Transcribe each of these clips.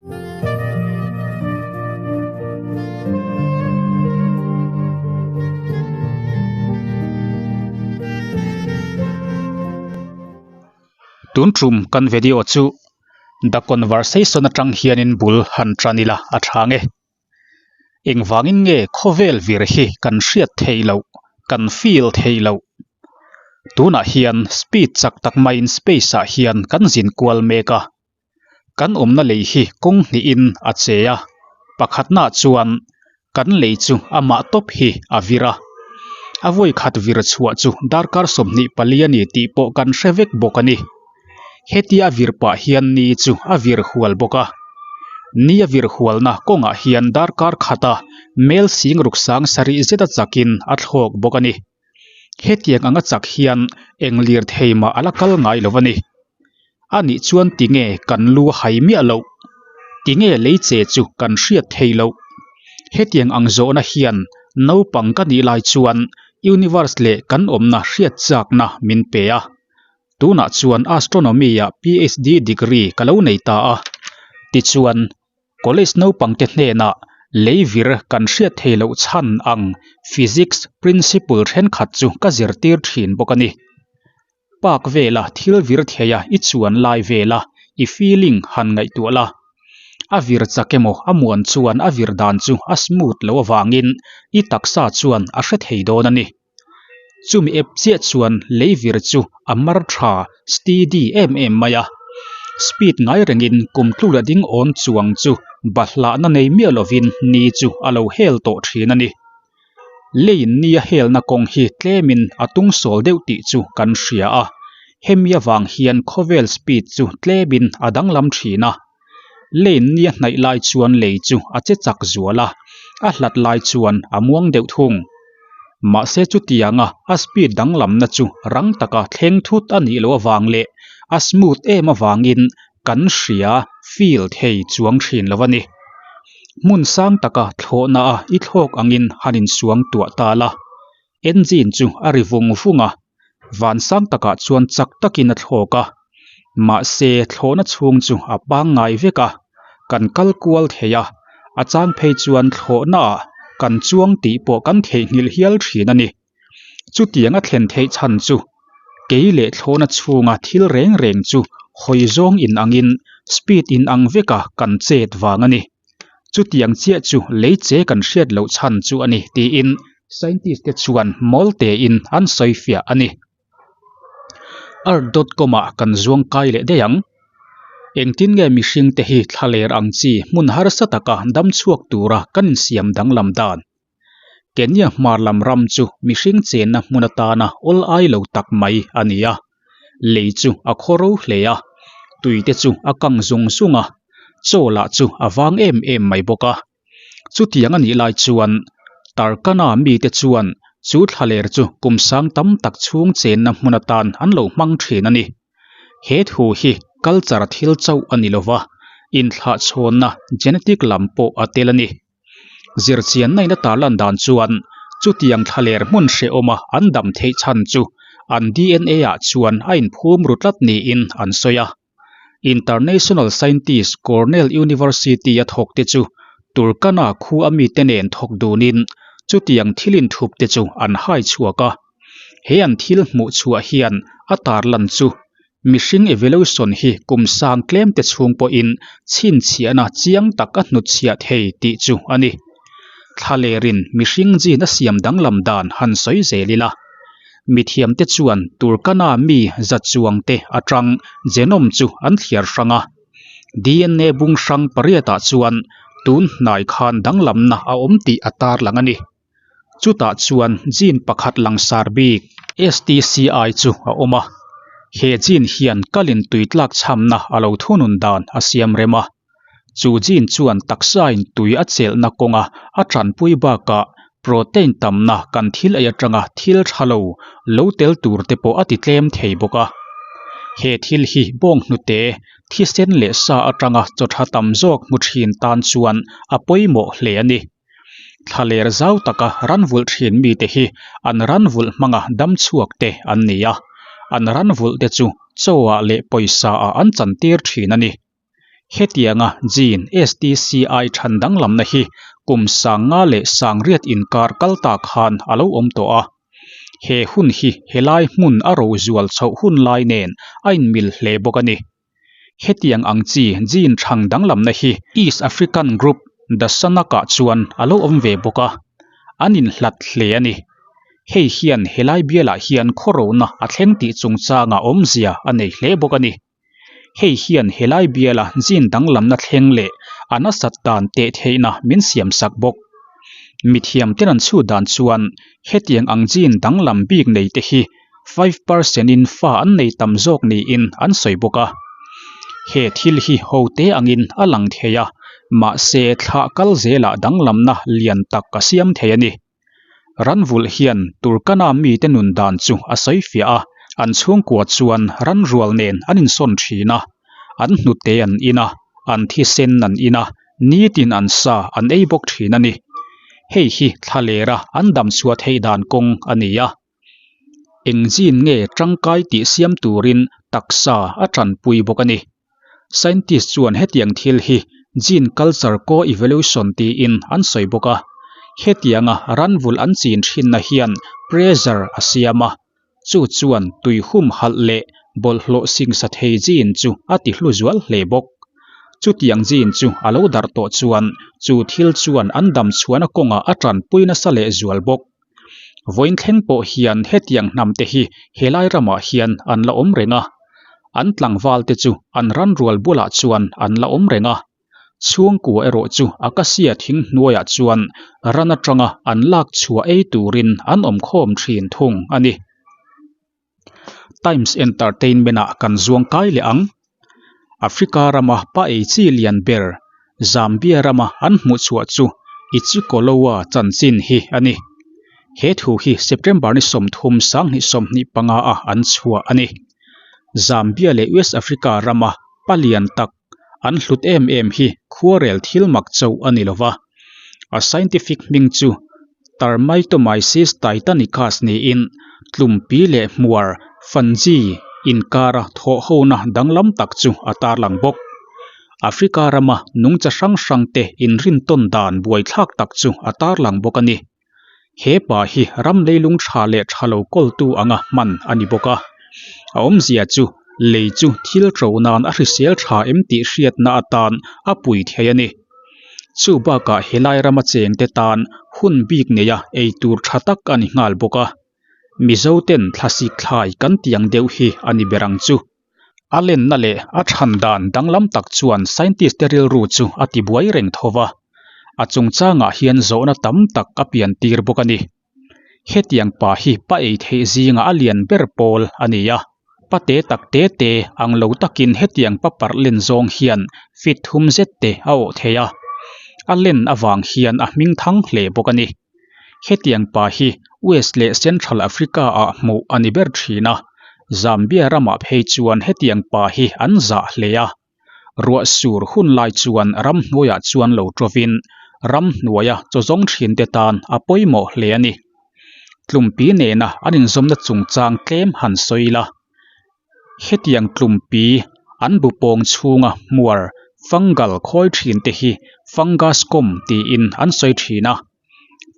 Tun tum kan video chu The Conversation atang hianin bul han tan ila a tha nge. Engvangin nge khawvel vir hi kan hriat theih loh, kan feel theih loh? Tunah hian speed chak tak maiin space ah hian kan zin kual mek a. Kan awmna lei hi kawng hnihin a che a, pakhatnaah chuan kan lei chu amah tawp hi a vir a. A vawi khat vir chhuah chu darkar 24 a ni tih pawh kan hre vek bawk a ni. Hetia a vir pah hian ni chu a vir hual bawk a. Ni a vir hualna kawngah hian darkar khata mel sing ruk sang sarih zeta chakin a thlawk bawk a ni. Hetiang anga chak hian eng lirthei mah a la kal ngai lo a ni. A nih chuan tinge kan lu a hai miah loh? Tinge lei che chu kan hriat thei loh? Hetiang ang zawhna hian naupang ka nih lai chuan universe leh kan awmna hriat chakna min pe a. Tunah chuan astronomy-ah PhD degree ka lo nei ta a. Tichuan, College naupangte hnenah leivir kan hriat thei loh chhan ang physics principle thenkhat chu ka zirtir thin bawk a ni. Park vela thil vir theia i chuan lai vela i feeling han ngaihtuah la. A vir chak emaw a muan chuan a vir dan chu a smooth lo avangin i taksa chuan a hre thei dawn a ni. Chumi ep chiah chuan leivir chu a mar tha steady em em mai a, speed ngai rengin kum tlula ding awn chuang chu bahlahna nei miah lovin ni chu a lo hel tawh thin a ni. Leiin ni a helna kawng hi tlemin a tung sawl deuh tih chu kan hria a, hemi avang hian khawvel speed chu tlemin a danglam thin a. Lane nia hnaih lai chuan lei chu a che chak zual a, a hlat lai chuan a muang deuh thung. Mahse chutianga a speed danglamna chu rang taka thleng thut a nih loh avang leh a smooth em avangin kan hria, feel, thei chuang thin lo a ni. Hmun sang taka thlawhna a i thlawk angin han insuang tuah ta la. Engine chu a ri vung vung a, van sang takah chuan chak takin a thlawk a, mahse thlawhna chhung chu a pangngai vek a, kan kal kual thei a, a chang phei chuan thlawhnaah kan chuang tih pawh kan theihnghilh hial thin a ni. Chutiang a thlen theih chhan chu kei leh thlawhna chhunga thil reng reng chu hawi zawng inangin speed inang veka kan chet vang a ni. Chutiang chiah chu lei che kan hriat loh chhan chu a ni tiin scientist te chuan mawl tein an sawi fiah a ni. Earth dot com ah kan zuang kai leh daih ang. Engtin nge mihring te hi thlaler ang chi hmun harsa taka dam chhuak tura kan insiam danglam dan? Kenya hmar lam ram chu mihring chenna hmun atana awl ai lo tak mai a ni a, lei chu a khaw ro hle a, tui te chu a kang zung zung a, chaw lah chu a vang em em mai bawk a. Chutiang a nih lai chuan Turkana mite chuan chu thlaler chu kum sang tam tak chhung chenna hmun atan an lo hmang thin a ni. He thu hi culture thil chauh a ni lova, inthlahchhawnna genetic lam pawh a tel a ni. Zirchianna in a tarlan dan chuan chutiang thlaler hmun hrehawma an dam theih chhan chu an DNA ah chuan a inphum ru tlat niin an sawi a. International scientist Cornell University a thawk te chu Turkana khu a mite nen thawk dunin chutiang thil inthup te chu an hai chhuak a. He an thil hmuh chhuah hian a tarlan chu Mihring evolution hi kum sang tlem te chhung pawhin chhinchhiahna chiang tak a hnutchhiah thei tih chu a ni. Thlalerin mihring gene a siam danglam dan han sawi zel ila. Mithiamte chuan Turkana mi za chuang te atang genome chu an thliar hrang a. DNA bung hrang pariatah chuan tun hnai khan danglamna a awm tih a tarlang a ni. Chutah chuan gene pakhat langsar bik STCI chu a awm a, he gene hian kalin tui tlak chhamna a lo thunun dan a siam rem a. Chu gene chuan taksain tui a chelhna kawnga a tanpui bakah protein tamna kan thil ei atanga thil tha lo lo tel tur te pawh a ti tlem thei bawk a. He thil hi bawng hnute, thisen leh sa atanga chaw tha tam zawk hmu thin tan chuan a pawimawh hle a ni. Thlaler zau taka ran vulh thin mite hi an ran vulh hmanga dam chhuak te an ni a, an ran vulh te chu chaw ah leh pawisa ah an chantir thin a ni. Hetianga gene STCI than danglamna hi kum 5000 leh 8000 inkar kal ta khan a lo awm tawh a. He hun hi helai hmun a ro zual chhoh hun lai nen a inmil hle bawk a ni. Hetiang ang chi gene thang danglamna hi East African group The Sanak-ah chuan a lo awm ve bawk a, an inhlat hle a ni. Hei hian helai bialah hian khawrona a thleng tih chungchanga awmzia a nei hle bawk a ni. Hei hian helai biala gene danglamna thleng leh a nasat dan teh theihna min siamsak bawk. Mithiamten an chhut dan chuan hetiang ang gene danglam bik neite hi 5% in fa an nei tam zawk niin an sawi bawk a. He thil hi ho te angin a lang thei a, mahse thlah kal zelah danglamna lian tak a siam thei a ni. Ranvulh hian Turkana mite nun dan chu a sawi fiah a, an chhungkua chuan ranrual nen an insawn thin a, an hnute an in a, an thisen an in a, nitin an sa an ei bawk thin a ni. Hei hi thlalera an damchhuah theih dan kawng a ni a. Eng zin nge tangkai tih siam turin taksa a tanpui bawk a ni. Scientist chuan hetiang thil hi gene culture co-evolution tiin an sawi bawk a. Hetianga ranvulh an chin thinna hian pressure a siam a, chu chuan tui humhalh leh bawlhhlawh singsa thei gene chu a ti hlu zual hle bawk. Chutiang gene chu a lo darh tawh chuan chu thil chuan an damchhuahna kawngah a tanpui nasa lehzual bawk. Vawiin thleng pawh hian hetiang hnam te hi helai ramah hian an la awm reng a, an tlangval te chu an ranrual bulah chuan an la awm reng a. Chhungkua erawh chu Acacia thing hnuaiah chuan ran atanga an lak chhuah ei turin an awm khawm thin thung a ni. Times Entertainment ah kan zuang kai leh ang. Africa rama pa ei chi lian ber Zambia rama an hmuh chhuah chu Ichikoloa chanchin hi a ni. He thu hi September ni 30 2025 a an chhuah a ni. Zambia leh West Africa rama pa lian tak an hlut em em hi khuarel thil mak chauh a ni lova. A scientific hming chu Termitomyces titanicus niin tlumpi leh hmuar fungi inkara thawhhona danglam tak chu a tarlang bawk. Africa rama nungcha hrang hrangte inrintawn dan buaithlak tak chu a tarlang bawk a ni. He pa hi ram leilung tha leh tha lo kawltu anga hman a ni bawk a. A awmzia chu lei chu thil ṭo nan a hrisel tha em tih hriatna atan a pui thei a ni. Chu bakah helai rama chengte tan hun bik neia ei tur tha tak a ni nghal bawk a. Mizo ten thlasik thlai kan tih ang deuh hi a ni ber ang chu. A lenna leh a chhan dan danglam tak chuan scientist te rilru chu a tibuai reng tho va, a chungchangah hian zawhna tam tak a pian tir bawk a ni. Hetiang pa hi pa ei theih zinga a lian ber pawl a ni a, pa te tak te te ang lo takin hetiang pa parh len zawng hian feet thum zet te a awh thei a, a len avang hian a hming thang hle bawk a ni. Hetiang pa hi West leh Central Africa ah hmuh a ni ber thin a, Zambia ramah phei chuan hetiang pa hi an zah hle a. Ruah sur hun lai chuan ramhnuaiah chuan lo ṭawvin ramhnuaia chaw zawng ṭhinte tan a pawimawh hle a ni. Tlumpi nena an inzawmna chungchang tlem han sawi ila, hetiang tlumpi an bu pawng chhunga hmuar fungal khawi ṭhinte hi fungus kawm tiin an sawi ṭhin a.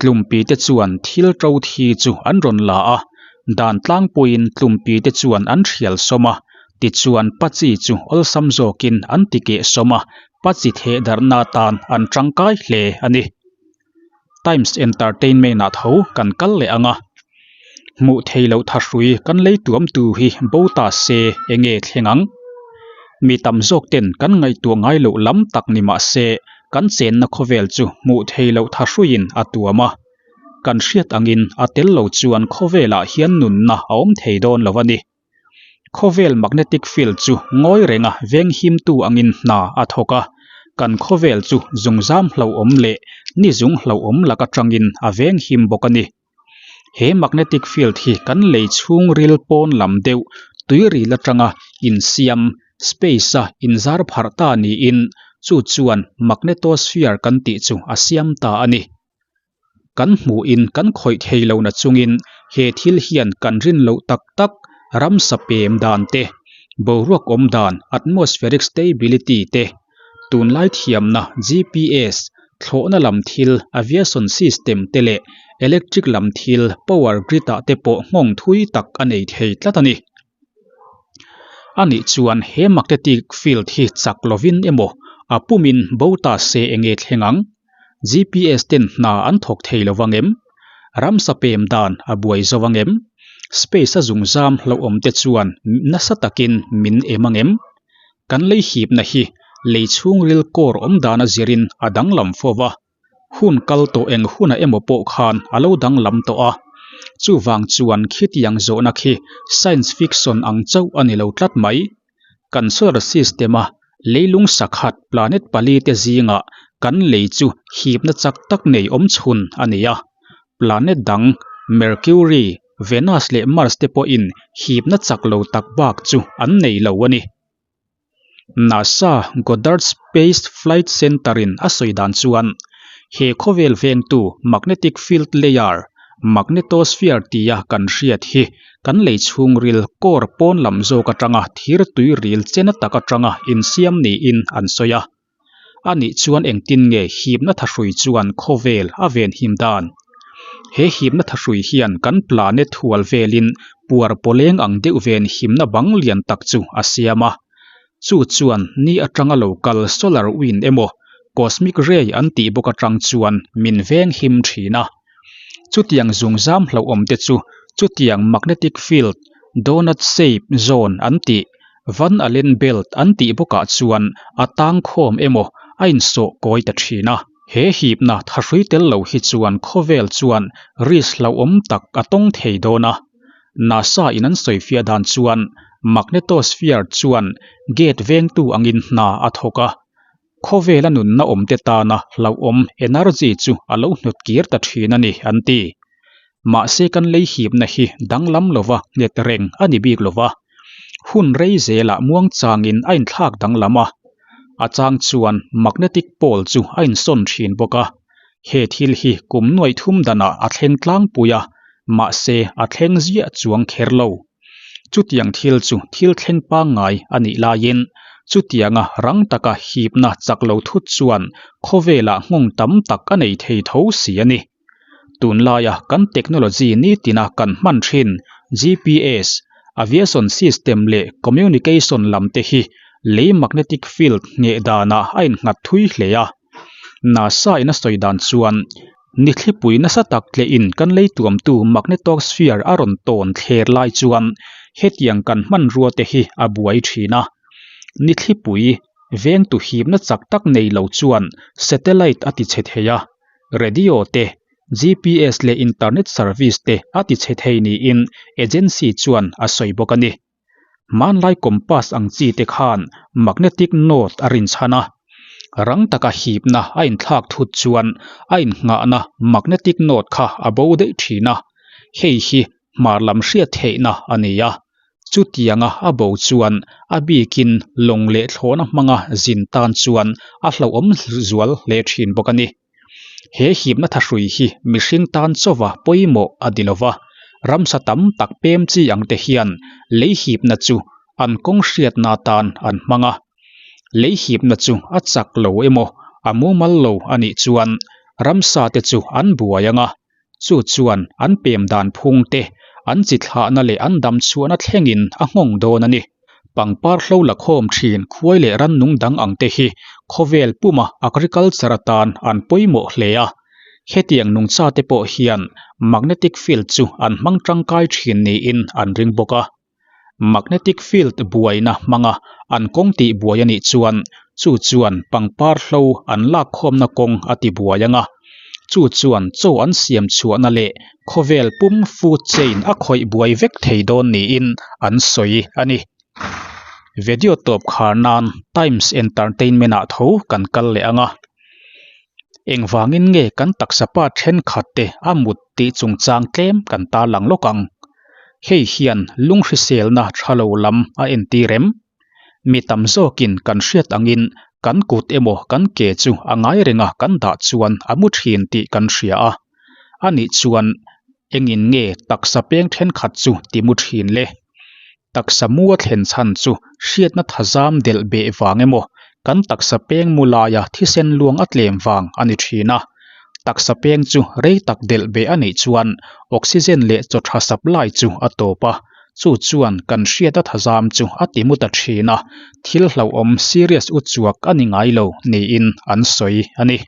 Tlumpi te chuan thil ṭo thi chu an rawn la a, dan tlangpuiin tlumpi te chuan an thial sawm a, tichuan pachi chu awlsam zawkin an ti keh sawm a, pachi theh darhna atan an tangkai hle a ni. Times Entertainment ah tho kan kal leh ang a, hmuh theih loh thahrui kan lei tuamtu hi bo ta se enge thleng ang? Mi tam zawk ten kan ngaihtuah ngai loh lam tak ni mah se kan chenna khawvel chu hmuh theih loh thahruiin a tuam a. Kan hriat angin a tel lo chuan khawvelah hian nunna a awm thei dawn lo a ni. Khawvel magnetic field chu ngawi renga venghimtu angin hna a thawk a, kan khawvel chu zungzam hlauhawm leh ni zung hlauhawm lak atangin a venghim bawk a ni. He magnetic field hi kan lei chhungril pawn lam deuh tuiril atanga insiam space a inzar pharh ta niin chu chuan magnetosphere kan tih chu a siam ta a ni. Kan hmuhin kan khawih thei lo na chungin he thil hian kan rin loh tak tak ramsa pem dan te, boruak awm dan atmospheric stability te, Tunlai thiamna GPS, thlawhna lam thil, aviation system te leh electric lam thil, power grid ah te pawh nghawng thui tak a nei thei tlat a ni. A nih chuan he magnetic field hi chak lovin emaw a pumin bo ta se enge thleng ang? GPS ten hna an thawk thei lo vang em? Ramsa pem dan a buai zo vang em? Space a zungzam hlauhawm te chuan nasa takin min em ang em? Kan lei hipna hi lei chhungril core awm dan a zirin a danglam fo va, hun kal tawh eng hunah emaw pawh khan a lo danglam tawh a. Chuvang chuan khitiang zawhna khi science fiction ang chauh a ni lo tlat mai. Kan solar system-a leilung sakhat planet pali te zingah kan lei chu hipna chak tak nei awm chhun a ni a. Planet dang Mercury, Venus leh Mars te pawhin hipna chak lo tak bak chu an nei lo a ni. NASA Goddard Space Flight Center-in a sawi dan chuan he khawvel vengtu magnetic field layer, magnetosphere tia kan hriat hi kan lei chhungril core pawn lam zawk atanga thir tuiril chena tak atanga insiam niin an sawi a. A nih chuan engtin nge hipna thahrui chuan khawvel a venhim dan? He hipna thahrui hian kan planet hual velin puar pawleng ang deuh venhimna bang lian tak chu a siam a. Chu chuan ni atanga lo kal solar wind emaw cosmic ray an tih bawk atang chuan min venghim thin a. Chutiang zungzam hlauhawm te chu chutiang magnetic field, donut shape zone an tih, Van Allen belt an tih bawkah chuan a tang khawm emaw a insawh kawi ta thin a. He hipna thahrui tel lo hi chuan khawvel chuan risk hlauhawm tak a tawng thei dawn a. NASA in an sawifiah dan chuan magnetosphere chuan gate vengtu angin hna a thawk a. Khawvela nunna awmte tana hlauhawm energy chu a lo hnut kir ta thin a ni, an ti. Mahse kan lei hipna hi danglam lova nghet reng a ni bik lova, hun rei zelah muangchangin a inthlak danglam a. A chang chuan magnetic pole chu a insawn thin bawk a. He thil hi kum nuaih thum danah a thleng tlangpui a, mahse a thleng ziah chuang kher lo. Chutiang thil chu thil thleng pangngai a nih laiin chutianga rang taka hipna chak lo thut chuan khawvelah nghawng tam tak a nei thei tho si a ni. Tunlaia kan technology nitina kan hman thin GPS, aviation system leh communication lam te hi lei magnetic field ngheh danah a innghat thui hle a. NASA in a sawi dan chuan Nithlipui nasa tak tlehin kan lei tuamtu magnetosphere a rawn tawn thler lai chuan hetiang kan hmanrua te hi a buai thin a. Nithlipui vengtu hipna chak tak nei lo chuan satellite a ti chhe thei a, radio te, GPS leh internet service te a ti chhe thei niin agency chuan a sawi bawk a ni. Hmanlai compass ang chi te khan magnetic north a rinchhan a, rang taka hipna a inthlak thut chuan a innghahna magnetic north kha a bo daih thin a, hei hi hmar lam hriat theihna a ni a. Chutianga a bo chuan a bikin lawng leh thlawhna hmanga zin tan chuan a hlauhawm zual hle thin bawk a ni. He hipna thahrui hi mihring tan chauva pawimawh a ni lova, ramsa tam tak pem chi ang te hian lei hipna chu an kawng hriatna atan an hmang a. Lei hipna chu a chak lo emaw a mumal lo a nih chuan ramsa te chu an buai ang a, Chu chuan an pem dan phung te, an chi thlahna leh an dam chhuahna thlengin a nghawng dawn a ni. Pangpar hlo la khawm thin khuai leh rannung dang ang te hi khawvel puma agriculture atan an pawimawh hle a. Hetiang nungcha te pawh hian magnetic field chu an hmang tangkai thin niin an ring bawk a. Magnetic field buaina hmanga an kawng tih buai a nih chuan chu chuan pangpar hlo an lakkhawmna kawng a ti buai ang a, chu chuan chaw an siam chhuahna leh khawvel pum food chain a khawih buai vek thei dawn niin an sawi a ni. Video tawp khar nan Times Entertainment ah tho kan kal leh ang a. Engvangin nge kan taksa pa thenkhat te a mut tih chungchang tlem kan tarlang lawk ang. Hei hian lunghriselna tha lo lam a entir em? Mi tam zawkin kan hriat angin kan kut emaw kan ke chu a ngai renga kan dah chuan a mu thin tih kan hria a. A nih chuan engin nge taksa peng thenkhat chu ti mu thin le? Taksa mu a thlen chhan chu hriatna thazam delh beh vang emaw, Kan taksa peng mu laia thisen luang a tlem vang a ni thin a. Taksa peng chu rei tak delh beh a nih chuan oxygen leh chaw tha supply chu a tawp a, chu chuan kan hriat a thazam chu a ti mu ta thin a, thil hlauhawm serious uchuak a ni ngai lo niin an sawi a ni.